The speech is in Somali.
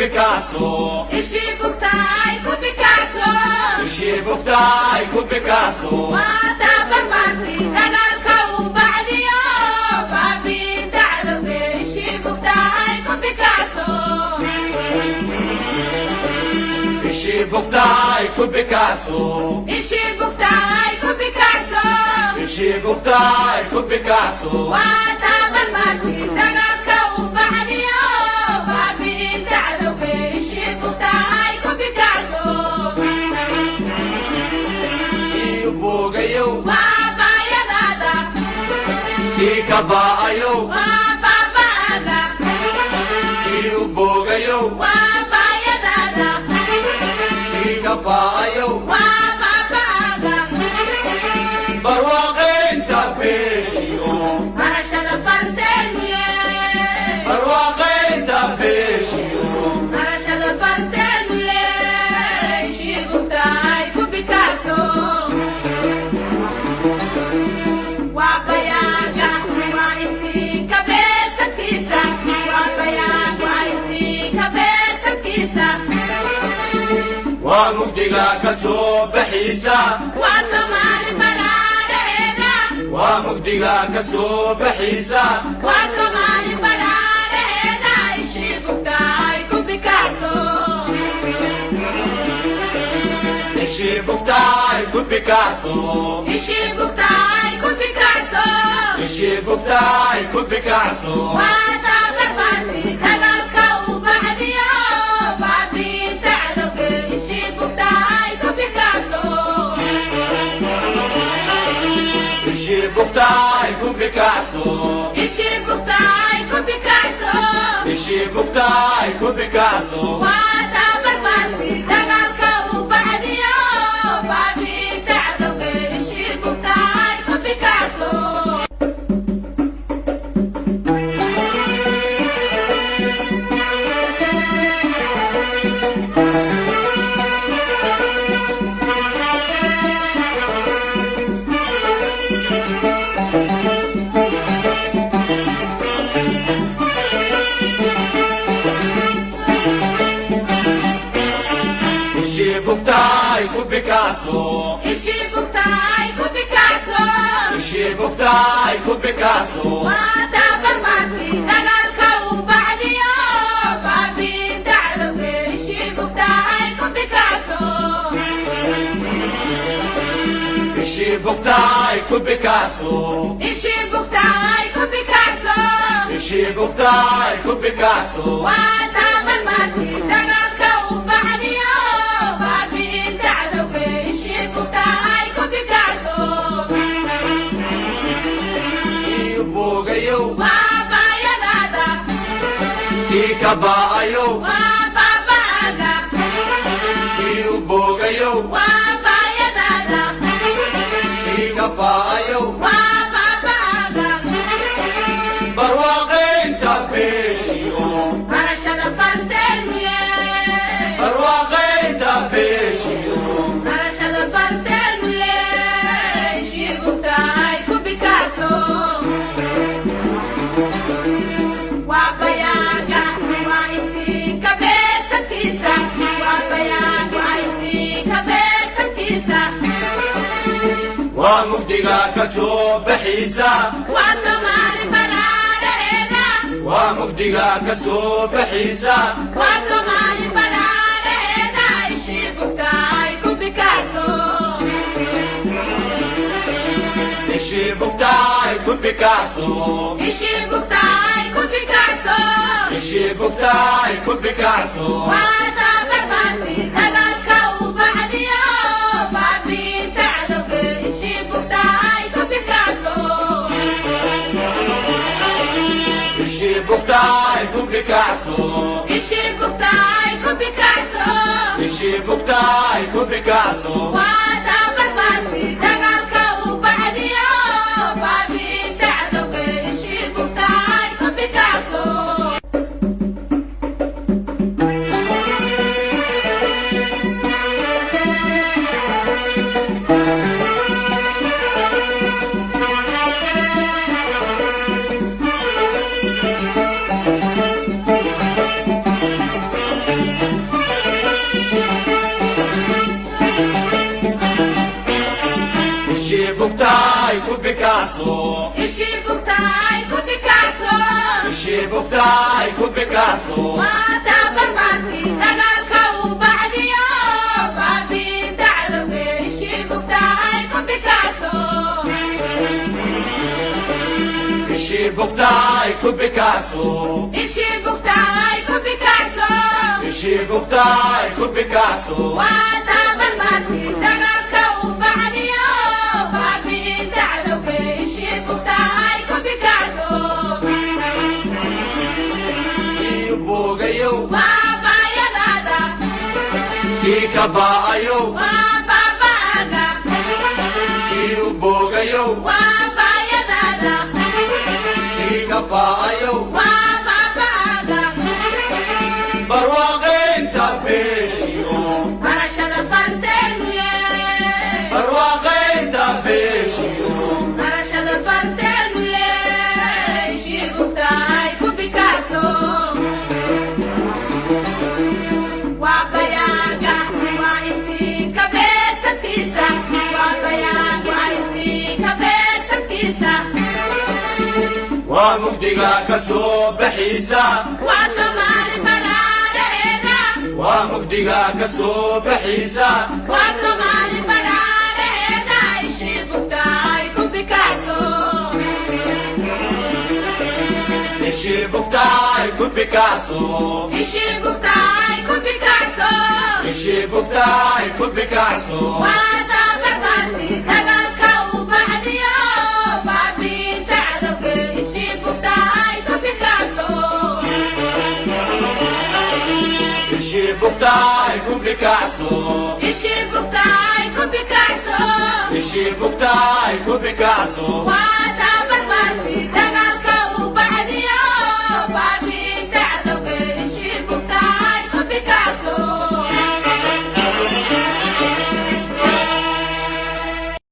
bikacso, Ishii bugtaay ku bikacso, ishii bugtaay ku bikacso. Waa tabarmaarti dagaalka uu bacdiyo baabi'inta cadowge. Ishii bugtaay ku bikacso, Ishii bugtaay ku bikacso, ishii bugtaay ku bikacso, ishii bugtaay ku bikacso. Waa tabarmaarti dagaalka uu bacdiyo baabi'inta cadowge. Ishii bugtaay ku bikacso, Kii boogayow, waa baayadaada, kii ka baa'ayow, waa baaba'aga, kii u boogayow, waa baayadaada, kii ka baa'ayow, waa baaba'aga. Barwaaqaynta beeshiyo, Barashada farteeniye, barwaaqaynta beeshiyo. Barashada farteeniye, ishii bugtaay ku bikacso. Waa bayaanka, waa iftiinka beegsadkiisa, waa bayaan, waa iftiinka beegsadkiisa. Waa mugdiga ka soo baxiisa, Waa Soomaali badhaadhaheeda, waa mugdiga ka soo baxiisa. Waa Soomaali badhaadhaheeda, ishii bugtaay ku bikacso. Ishii bugtaay ku bikacso, Ishii bugtaay ku bikacso, ishii bugtaay ku bikacso. Waa tabarmaarti dagaalka uu bacdiyo baabi'isa cadowge. Ishii bugtaay ku bikacso, Ishii bugtaay ku bikacso, ishii bugtaay ku bikacso, ishii bugtaay ku bikacso. Waa tabarmaarti dagaalka uu bacdiyo baabi'isa cadowge. Ishii bugtaay ku bikacso. Ishii bugtaay ku bikacso, Ishii bugtaay ku bikacso, ishii bugtaay ku bikacso. Waa tabarmaarti dagaalka uu bacdiyo baabi'inta cadowge. Ishii bugtaay ku bikacso, Ishii bugtaay ku bikacso, ishii bugtaay ku bikacso, ishii bugtaay ku bikacso. Waa tabarmaarti dagaalka uu bacdiyo baabi'inta cadowge. Ishii bugtaay ku bikacso, Kii boogayow, waa baayadaada, kii ka baa'ayow, waa baaba'aga, kii u boogayow, waa baayadaada, kii ka baa'ayow, waa baaba'aga. Barwaaqaynta beeshiyo, Barashada farteeniye, barwaaqaynta beeshiyo. Barashada farteeniye, ishii bugtaay ku bikacso. Waa bayaanka, waa iftiinka beegsadkiisa, waa bayaan, waa iftiinka beegsadkiisa. Waa mugdiga ka soo baxiisa, Waa Soomaali badhaadhaheeda, waa mugdiga ka soo baxiisa. Waa Soomaali badhaadhaheeda, ishii bugtaay ku bikacso. Ishii bugtaay ku bikacso, Ishii bugtaay ku bikacso, ishii bugtaay ku bikacso. Waa tabarmaarti dagaalka uu bacdiyo baabi'isa cadowge. Ishii bugtaay ku bikacso, Ishii bugtaay ku bikacso, ishii bugtaay ku bikacso, ishii bugtaay ku bikacso. Waa tabarmaarti dagaalka uu bacdiyo baabi'isa cadowge. Ishii bugtaay ku bikacso. bugtaay ku bikacso. Ishii bugtaay ku bikacso. Ishii bugtaay ku bikacso. Waa tabarbaarkii dagaalka uu bacdiyo baabi'inta cadowge. Ishii bugtaay ku bikacso. Ishii bugtaay ku bikacso. Ishii bugtaay ku bikacso. Ishii bugtaay ku bikacso. Waa tabarbaarkii dagaalka uu bacdiyo baabi'inta cadowge. Ishii bugtaay ku bikacso. Kii boogayow. Waa baayadaada. Kii ka baa'ayow. Waa baaba'aga. Kii u boogayow. Waa baayadaada. Kii ka baa'ayow. Waa baaba'aga. Barwaaqaynta beeshiyo. Barashada farteenu. Barwaaqaynta beeshiyo. Barashada farteenu, ishii bugtaay ku bikacso. Waa bayaanka, waa iftiinka beegsadkiisa. Waa bayaan, waa iftiinka beegsadkiisa. Waa mugdiga ka soo baxiisa. Waa Soomaali badhaadhaheeda. Waa mugdiga ka soo baxiisa. Waa Soomaali badhaadhaheeda. Ishii bugtaay ku bikacso. Ishii bugtaay ku bikacso. Ishii bugtaay ku bikacso. Ishii bugtaay ku bikacso. Waa tabarbaarkii dagaalka uu bacdiyo baabi'isa cadowge. Ishii bugtaay ku bikacso. Ishii bugtaay ku bikacso. Ishii bugtaay ku bikacso. Ishii bugtaay ku bikacso. Waa